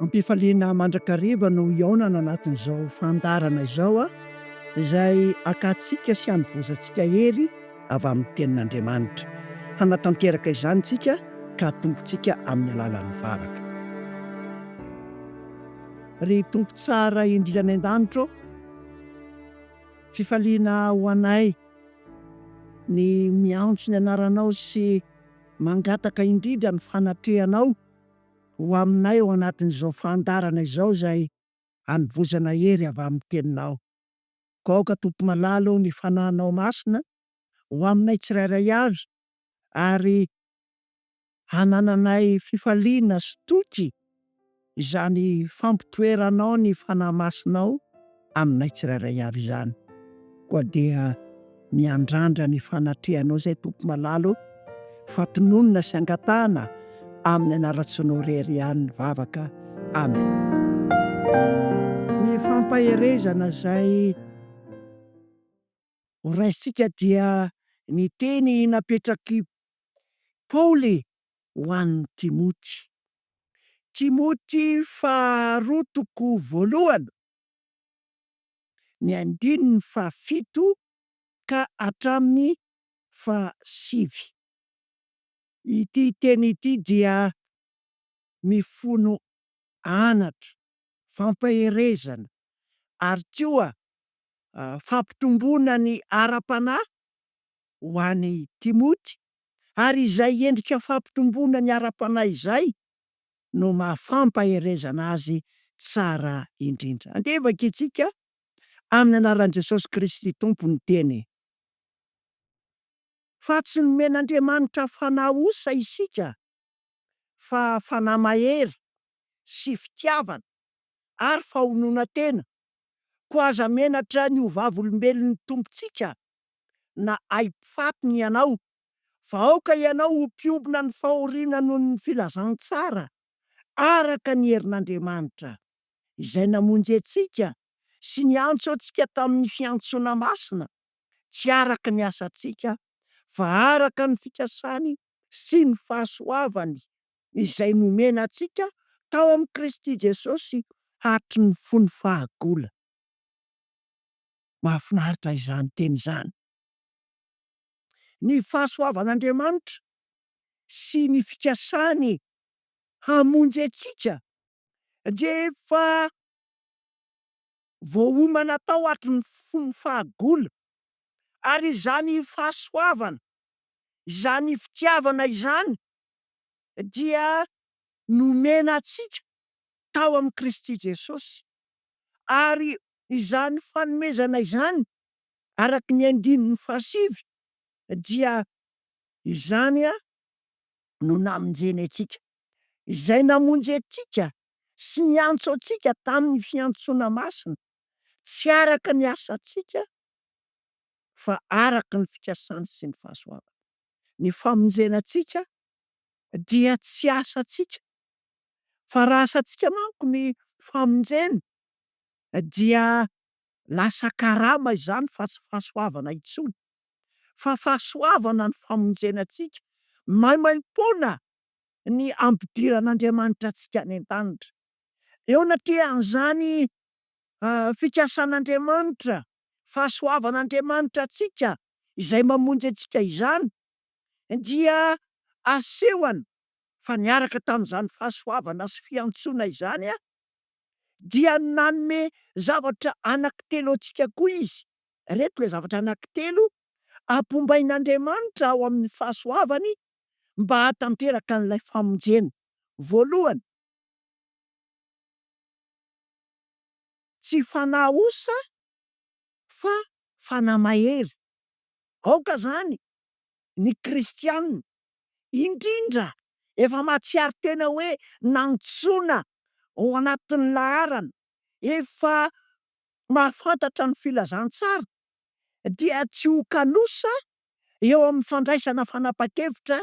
Am-pifaliana mandrakariva no hihaonana anatin'izao fandaharana izao izay hakantsika sy hanovozantsika hery avy amin'ny Tenin'Andriamanitra. Hanatanteraka izany isika ka hatombotsika amin'ny alalan'ny vavaka. Ry Tompo tsara indrindra any an-danitra ô, fifaliana ho anay ny miantso ny anaranao sy mangataka indrindra ny fanatrehanao ho aminay ao anatin'izao fandaharana izao izay hanovozana hery avy amin'ny Teninao. Koa aoka Tompo malala ô ny Fanahinao Masina ho aminay tsirairay avy ary hanananay fifaliana sy toky izany fampitoeranao ny Fanahy Masinao aminay tsirairay avy izany. Koa dia miandrandra ny fanatrehanao izay Tompo malala ô, fa tononina sy angatahana amin'ny anaran-tsoanao irery ihany ny vavaka. Amen. Ny fampaherezana izay ho raisintsika dia ny teny napetrak'i Paoly ho an'i Timoty. Timoty faharoa toko voalohany. ny andininy fahafito ka hatramin'ny fahasivy. Ity teny ity dia mifono anatra, fampaherezana ary koa fampitomboana ny ara-panahy ho an'i Timoty, ary izay endrika fampitomboana ny ara-panahy izay no maha fampaherezana azy tsara indrindra. Andeha vakintsika amin'ny anaran'i Jesosy Kristy Tompo ny teny. Fa tsy nomen'Andriamanitra fanahy osa isika, fa fanahy mahery sy fitiavana ary fahononan-tena. Koa aza menatra ny ho vavolombelon'ny Tompontsika na aim-pifatiny ianao Fa aoka ianao ho mpiombona ny fahoriana noho ny filazantsara, araka ny herin'Andriamanitra, izay namonjy antsika sy niantso antsika tamin'ny fiantsoana masina, tsy araka ny asantsika, fa araka ny fikasany sy ny fahasoavany izay nomena antsika tao amin'i Kristy Jesosy hatry ny fony fahagola. Mahafinaritra izany teny izany. Ny fahasoavan'Andriamanitra sy ny fikasany hamonjy antsika dia efa voaomana tao hatry ny fony fahagola, ary izany fahasoavana, izany fitiavana izany dia nomena antsika tao amin'i Kristy Jesosy, ary izany fanomezana izany Araka ny andininy fahasivy dia izany no namonjeny antsika. Izay namonjy antsika sy niantso antsika tamin'ny fiantsoana masina, tsy araka ny asantsika fa araka ny fikasany sy ny fahasoavany. Ny famonjena antsika dia tsy asantsika, fa raha asantsika manko ny famonjena dia Lasa karama izany fa tsy fahasoavana intsony. Fa fahasoavana ny famonjena antsika, maimaimpoana ny ampidiran'Andriamanitra antsika any an-danitra. Eo anatrehan'izany fikasan'Andriamanitra, fahasoavan'Andriamanitra antsika izay mamonjy antsika izany dia asehony fa niaraka tamin'izany fahasoavana sy fiantsoana izany dia nanome zavatra anankitelo antsika koa Izy. Ireto ilay zavatra anankitelo ampombain'Andriamanitra ao amin'ny fahasoavany mba hahatanteraka an'ilay famonjena. Voalohany, tsy fanahy osa fa fanahy mahery. Aoka izany ny kristiana Indrindra efa mahatsiaro tena hoe nantsoina ao anatin'ny laharana, efa mahafantatra ny filazantsara dia tsy ho kanosa eo amin'ny fandraisana fanapan-kevitra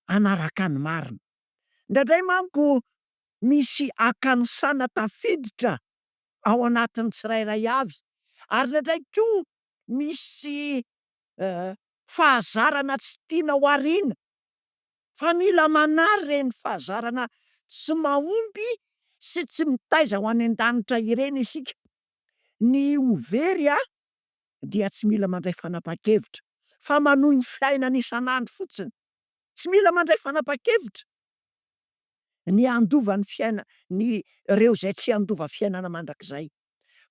hanaraka ny marina. Indraindray manko misy hakanosana tafiditra ao anatin'ny tsirairay avy ary indraindray koa misy fahazarana tsy tiana ho ariana, fa mila manary ireny fahazarana tsy mahomby sy tsy mitaiza ho any an-danitra ireny isika. Ny ho very dia tsy mila mandray fanapahan-kevitra fa manohy ny fiainany isan'andro fotsiny. Tsy mila mandray fanapahan-kevitra ny handova ny fiaina- ny ireo izay tsy handova fiainana mandrakizay.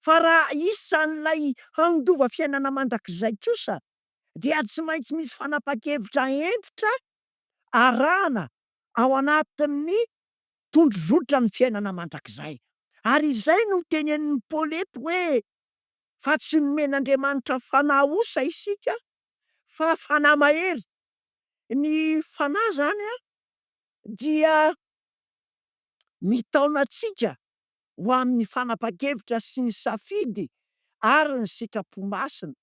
Fa raha isan'ilay handova fiainana mandrakizay kosa dia tsy maintsy misy fanapahan-kevitra hentitra arahana ao anatin'ny tondrozotra ny fiainana mandrakizay. Ary izay no tenenin'i Paoly eto hoe, Fa tsy nomen'Andriamanitra fanahy osa isika fa fanahy mahery. Ny fanahy izany dia mitaona antsika ho amin'ny fanapahan-kevitra sy ny safidy ary ny sitrapo masina.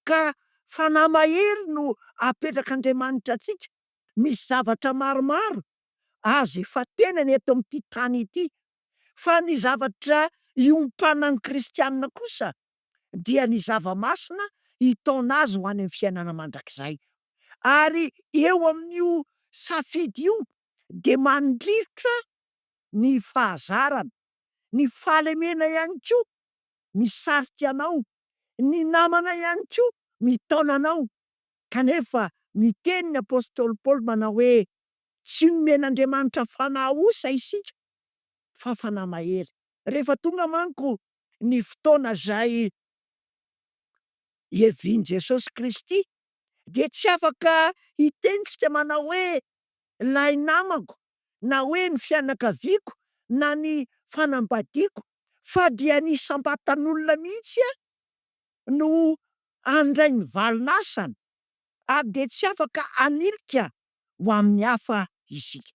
Ka fanahy mahery no apetrak'Andriamanitra antsika. Misy zavatra maromaro azo ifantenana eto amin'ity tany ity, fa ny zavatra iompanan'ny kristiana kosa dia ny zava-masina hitaona azy ho any amin'ny fiainana mandrakizay. Ary eo amin'io safidy io dia mandrirotra ny fahazarana, ny fahalemena ihany koa misarika anao, ny namana ihany koa mitaona anao, kanefa miteny ny apostoly Paoly manao hoe, Tsy nomen'Andriamanitra fanahy osa isika fa fanahy mahery. Rehefa tonga manko ny fotoana izay hiavian'i Jesosy Kristy dia tsy afaka hiteny isika manao hoe ilay namako na hoe ny fianakaviako na ny fanambadiako fa dia ny isam-batan'olona mihitsy no handray ny valin'asany ary dia tsy afaka hanilika ho amin'ny hafa isika.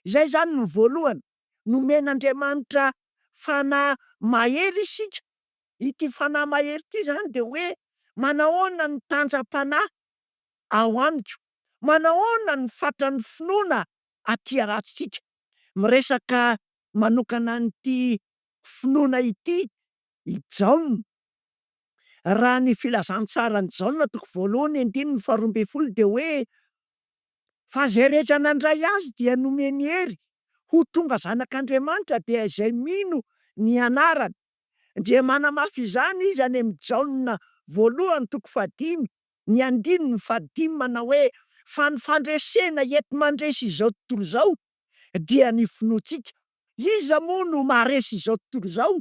Izay izany no voalohany, nomen'Andriamanitra fanahy mahery isika. Ity fanahy mahery ity izany dia hoe manahoana ny tanjam-panahy ao amiko? Manahoana ny fatran'ny finoana aty anatintsika? Miresaka manokana an'ity finoana ity i Jaona. Raha ny Filazantsaran'i Jaona toko voalohany andininy faharoa ambin'ny folo dia hoe, Fa izay rehetra nandray Azy dia nomeny hery ho tonga zanak'Andriamanitra dia izay mino ny anarany. Dia manamafy izany izy any amin'ny Jaona voalohany toko fahadimy ny andininy fahadimy manao hoe, Fa ny fandresena enti-mandresy izao tontolo izao dia ny finoantsika. Iza moa no maharesy izao tontolo izao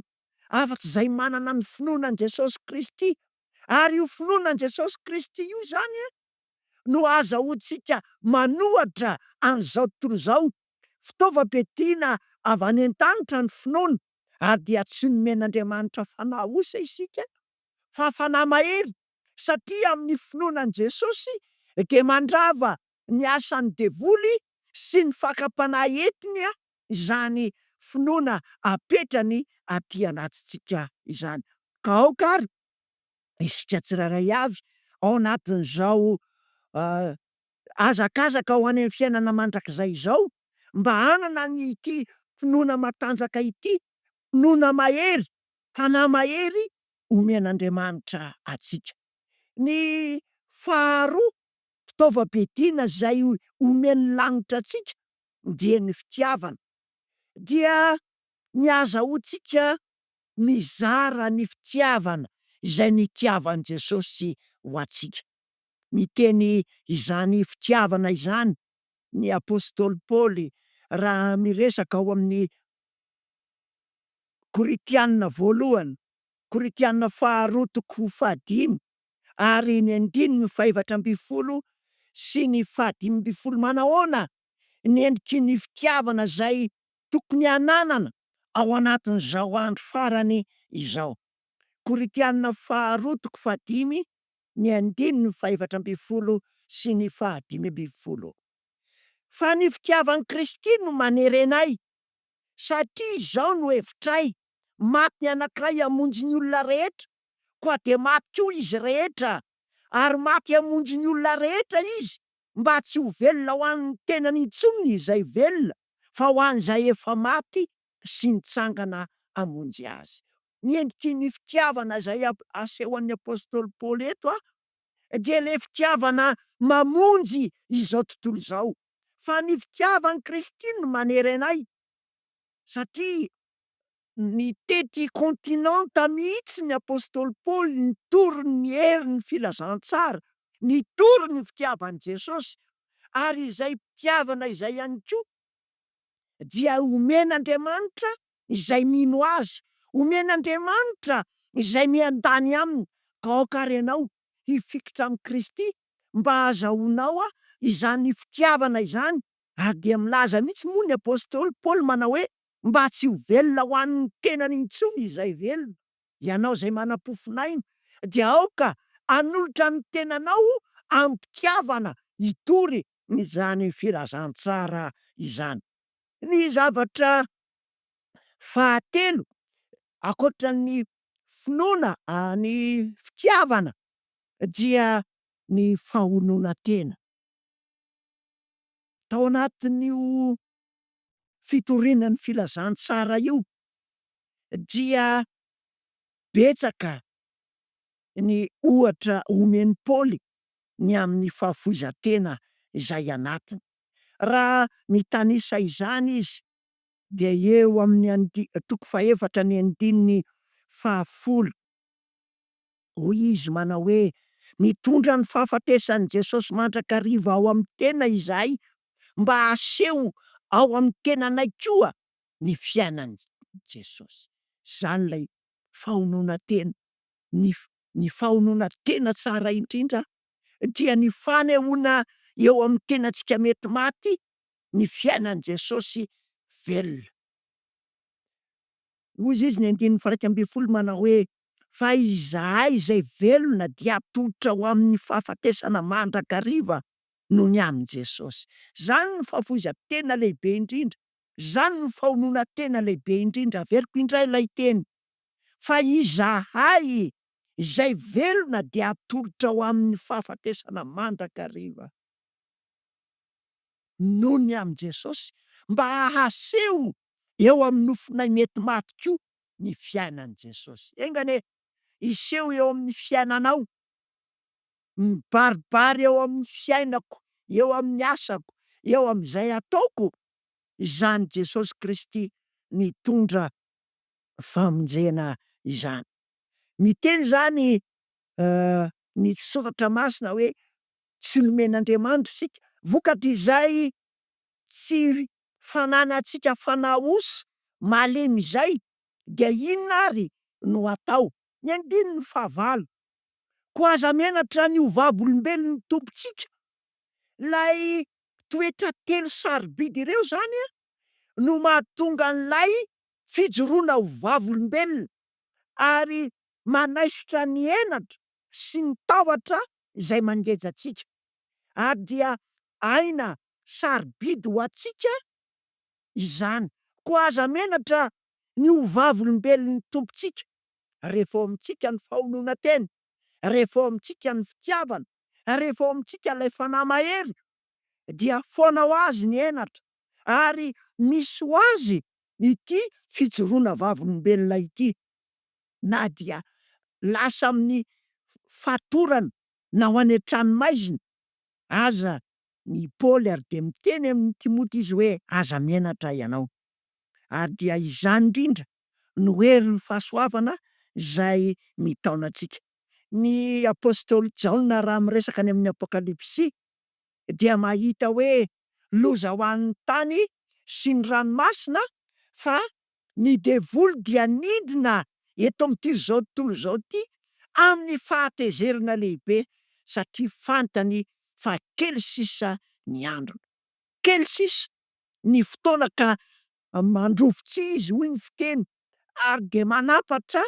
afa-tsy izay manana ny finoana an'i Jesosy Kristy? Ary io finoana an'i Jesosy Kristy io izany no ahazahoantsika manohatra an'izao tontolo izao. Fitaovam-piadiana avy any an-danitra ny finoana, ary dia tsy nomen'Andriamanitra fanahy osa isika, fa fanahy mahery, satria amin'ny finoana an'i Jesosy dia mandrava ny asan'ny devoly sy ny fakam-panahy entiny izany finoana apetrany aty anatintsika izany. Ka aoka ary isika tsirairay avy ao anatin'izao hazakazaka ho any amin'ny fiainana mandrakizay izao mba hanana ity finoana matanjaka ity, finoana mahery, fanahy mahery omen'Andriamanitra antsika. Ny faharoa, fitaovam-piadiana izay omen'ny lanitra antsika dia ny fitiavana. Dia ny ahazahoantsika mizara ny fitiavana izay nitiavan'i Jesosy ho antsika. Miteny izany fitiavana izany ny apostoly Paoly raha miresaka ao amin'ny Korintiana voalohany, Korintiana faharoa toko fahadimy ary ny andininy fahefatra ambin'ny folo sy ny fahadimy ambin'ny folo. Manahoana ny endriky ny fitiavana izay tokony hananana ao anatin'izao andro farany izao? Korintiana faharoa toko fahadimy ny andininy fahefatra ambin'ny folo sy ny fahadimy ambin'ny folo. Fa ny fitiavan'i Kristy no manery anay, satria izao no hevitray, maty ny anankiray hamonjy ny olona rehetra, koa dia maty koa izy rehetra, ary maty hamonjy ny olona rehetra izy, mba tsy ho velona ho an'ny tenany intsony izay velona, fa ho an'izay efa maty sy nitsangana hamonjy azy. Ny endriky ny fitiavana izay asehon'ny apostoly Paoly eto dia ilay fitiavana mamonjy izao tontolo izao. Fa ny fitiavan'i Kristy no manery anay, satria. Nitety kontinanta mihitsy ny apostoly Paoly nitory ny herin'ny filazantsara, nitory ny fitiavan'i Jesosy, ary izay fitiavana izay ihany koa dia omen'Andriamanitra izay mino Azy, omen'Andriamanitra izay miandany Aminy, ka aoka ary ianao hifikitra amin'i Kristy mba hahazahoanao izany fitiavana izany, ary dia milaza mihitsy moa ny apostoly Paoly manao hoe, mba tsy ho velona ho an'ny tenany intsony izay velona, ianao izay manam-pofon'aina, dia aoka hanolotra ny tenanao amim-pitiavana hitory izany filazantsara izany. Ny zavatra fahatelo, ankoatra ny finoana, ny fitiavana, dia ny fahononan-tena. Tao anatin'io fitoriana ny filazantsara io dia betsaka ny ohatra omen'i Paoly ny amin'ny fahafoizan-tena izay anatiny. Raha mitanisa izany izy dia eo amin'ny andi- toko fahefatra ny andininy fahafolo, hoy izy manao hoe, Mitondra ny fahafatesan'i Jesosy mandrakariva ao amin'ny tena izahay, mba haseho ao amin'ny tenanay koa ny fiainan'i Jesosy. Izany ilay fahononan-tena. Ny ny fahononan-tena tsara indrindra dia ny fanehoana eo amin'ny tenantsika mety maty ny fiainan'i Jesosy velona. Hoy izy ny andininy faha-11 manao hoe, Fa izahay izay velona dia atolotra ho amin'ny fahafatesana mandrakariva noho ny amin'i Jesosy. Izany no fahafoizan-tena lehibe indrindra, izany no fahononan-tena lehibe indrindra. Averiko indray ilay teny, Fa izahay izay velona dia atolotra ho amin'ny fahafatesana mandrakariva noho ny amin'i Jesosy, mba hahaseho eo amin'ny nofonay mety maty koa ny fiainan'i Jesosy. Enga anie hiseho eo amin'ny fiainanao, mibaribary eo amin'ny fiainako, eo amin'ny asako, eo amin'izay ataoko, izany Jesosy Kristy nitondra famonjena izany. Miteny izany ny Soratra Masina hoe tsy nomen'Andriamanitra isika, vokatr'izay tsy fananantsika fanahy osa malemy izay dia inona ary no atao? Ny andininy fahavalo, Koa aza menatra ny ho vavolombelon'ny Tompontsika. Ilay toetra telo sarobidy ireo izany no mahatonga an'ilay fijoroana ho vavolombelona ary manaisotra ny henatra sy ny tahotra izay mangeja antsika, ary dia aina sarobidy ho antsika izany. Koa aza menatra ny ho vavolombelon'ny Tompontsika, rehefa ao amintsika ny fahononan-tena, rehefa ao amintsika ny fitiavana, rehefa ao amintsika ilay Fanahy mahery, dia foana ho azy ny henatra, ary misy ho azy ity fijoroana vavolombelona ity, na dia lasa amin'ny fatorana na ho any an-tranomaizina aza ny Paoly, ary dia miteny amin'i Timoty izy hoe, Aza menatra ianao. Ary dia izany indrindra no herin'ny fahasoavana izay mitaona antsika. Ny apostoly Jaona raha miresaka any amin'ny Apokalypsy dia mahita hoe loza ho an'ny tany sy ny ranomasina fa ny devoly dia nidina eto amin'ity izao tontolo izao ity amin'ny fahatezerana lehibe satria fantany fa kely sisa ny androny. Kely sisa ny fotoana ka mandrovi-tsihy izy hoy ny fiteny ary dia manapatra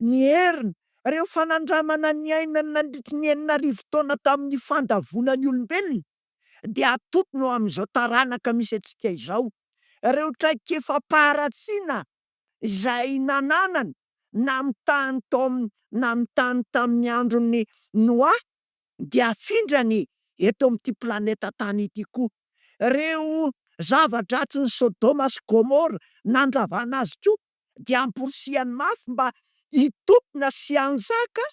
ny heriny, ireo fanandramana niainany nandritry ny 6000 taona tamin'ny fandavoana ny olombelona dia atokony ho amin'izao taranaka misy antsika izao. Ireo traikefam-paharatsiana izay nananany namitahany tao amin'ny namitahany tamin'ny andron'i Noa dia afindrany eto amin'ity planeta tany ity koa. Ireo zava-dratsin'i Sodoma sy Gomora nandravana azy koa dia amporisihany mafy mba hitompona sy hanjaka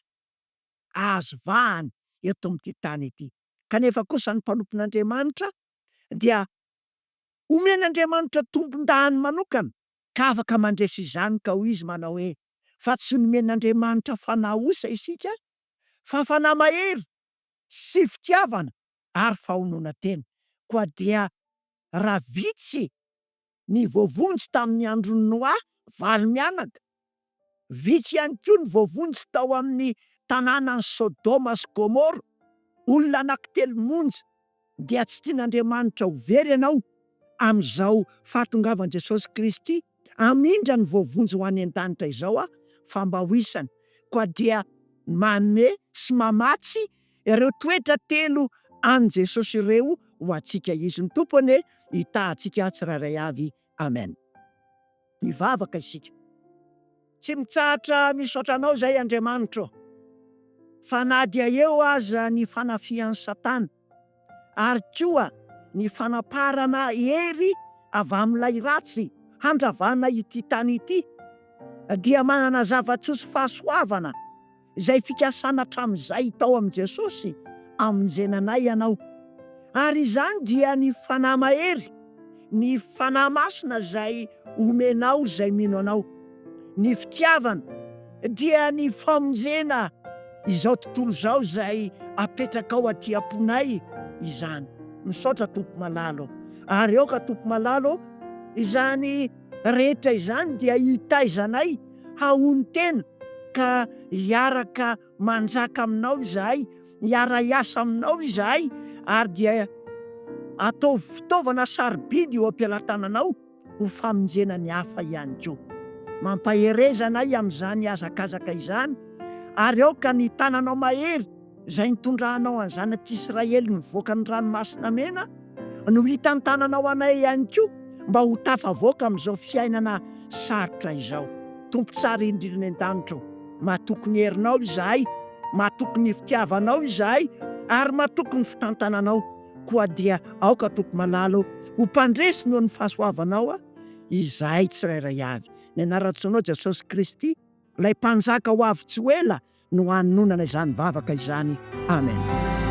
azo vahana eto amin'ity tany ity. Kanefa kosa ny mpanompon'Andriamanitra dia omen'Andriamanitra tombon-dahiny manokana. Ka afaka mandresy izany ka hoy izy manao hoe, Fa tsy nomen'Andriamanitra fanahy osa isika, fa fanahy mahery sy fitiavana ary fahononan-tena. Koa dia raha vitsy ny voavonjy tamin'ny andron'i Noa, valo mianaka, vitsy ihany koa ny voavonjy tao amin'ny tanànan'i Sodoma sy Gomora, olona anankitelo monja, dia tsy tian'Andriamanitra ho very ianao amin'izao fahatongavan'i Jesosy Kristy hamindra ny voavonjy ho any an-danitra izao aho fa mba ho isany. Koa dia manome sy mamatsy ireo toetra telo an'i Jesosy ireo ho antsika Izy. Ny Tompo anie hitaha antsika tsirairay avy. Amen. Hivavaka isika. Tsy mitsahatra misaotra Anao izay Andriamanitra ô, fa na dia eo aza ny fanafihan'i Satana, ary koa ny fanaparana hery avy amin'ilay ratsy handravana ity tany ity, dia manana zava-tsoa sy fahasoavana izay fikasana hatramin'izay tao amin'i Jesosy hamonjena anay Ianao. Ary izany dia ny Fanahy Mahery, ny Fanahy Masina izay omenao izay mino Anao. Ny fitiavana dia ny famonjena izao tontolo izao izay apetrakao aty am-ponay izany. Misaotra Tompo malala ô. Ary aoka Tompo malala ô, izany rehetra izany dia hitaiza anay hahonon-tena ka hiaraka manjaka aminao izahay, hiara-hiasa aminao izahay ary dia ataovy fitaovana sarobidy eo am-pelatananao ho famonjena ny hafa ihany koa. Mampahereza anay amin'izany hazakazaka izany ary aoka ny tananao mahery izay nitondranao an'ny zanak'Israely nivoaka ny Ranomasina Mena no hitantananao anay ihany koa mba ho tafavoaka amin'izao fiainana sarotra izao. Tompo tsara indrindra any an-danitra ô, matoky ny herinao izahay, matoky ny fitiavanao izahay ary matoky ny fitantananao, koa dia aoka Tompo malala ô, ho mpandresy noho ny fahasoavanao izahay tsirairay avy. Ny anaran-tsoanao Jesosy Kristy, ilay Mpanjaka ho avy tsy ho ela no hanononana izany vavaka izany. Amen.